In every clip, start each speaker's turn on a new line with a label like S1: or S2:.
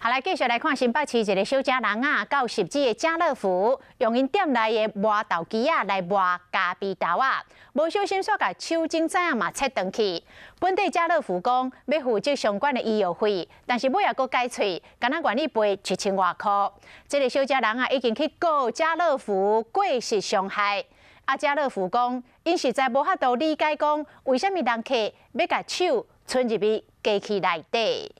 S1: 好，來繼續來看新北市一个小姐人啊，到汐止的家樂福，用𪜶店內的磨豆機仔來磨咖啡豆仔，無小心煞共手指仔嘛切斷去。本地家樂福講欲負責相關的醫藥費，但是尾仔閣改喙，干焦願意賠1000外箍。這个小姐人啊，已經去告家樂福過失傷害。啊，家樂福講，𪜶實在無法度理解講，為啥物人客欲共手伸入去機器內底。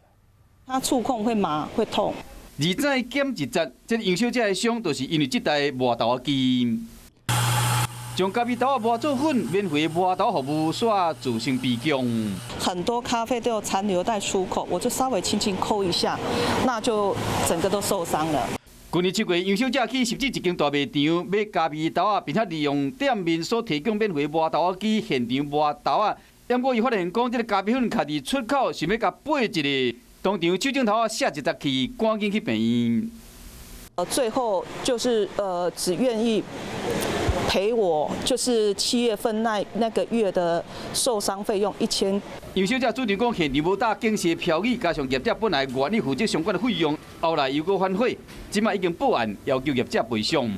S2: 它觸控會麻會痛。
S3: 二十減一節，這个楊小姐的傷，就是因為這台磨豆機，將咖啡豆磨做粉，免費磨豆服務煞造成悲劇。
S2: 很多咖啡都有殘留在出口，我就稍微輕輕摳一下，那就整個都受傷了。
S3: 去年7月，楊小姐去汐止一間大賣場買咖啡豆仔，並且利用店面所提供免費磨豆機現場磨豆仔。不過伊發現講，這个咖啡粉卡佇出口，想欲共掰一下，當場手指頭仔寫一節去，趕緊去病院。
S2: 最後就是只願意賠我，就是7月份那個月的受傷費用1000。
S3: 楊小姐主張講，現場無打警示標語，加上業者本來願意負責相關的費用，後來又閣反悔，這擺已經報案要求業者賠償。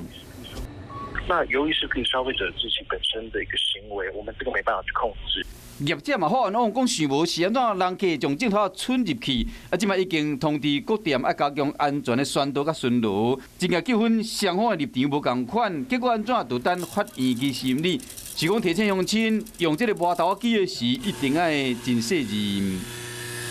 S4: 那由於是個消費者自己本身的一個行為，我們這個沒辦法去控制。
S3: 業者嘛否認講想無是按怎人客將鏡頭伸入去，啊，這擺已經通知各店愛加強安全的宣導佮巡邏。真個糾紛雙方的立場無仝款，結果按怎就等法院去審理。是講提醒鄉親用這个磨豆機的時，一定愛真細膩。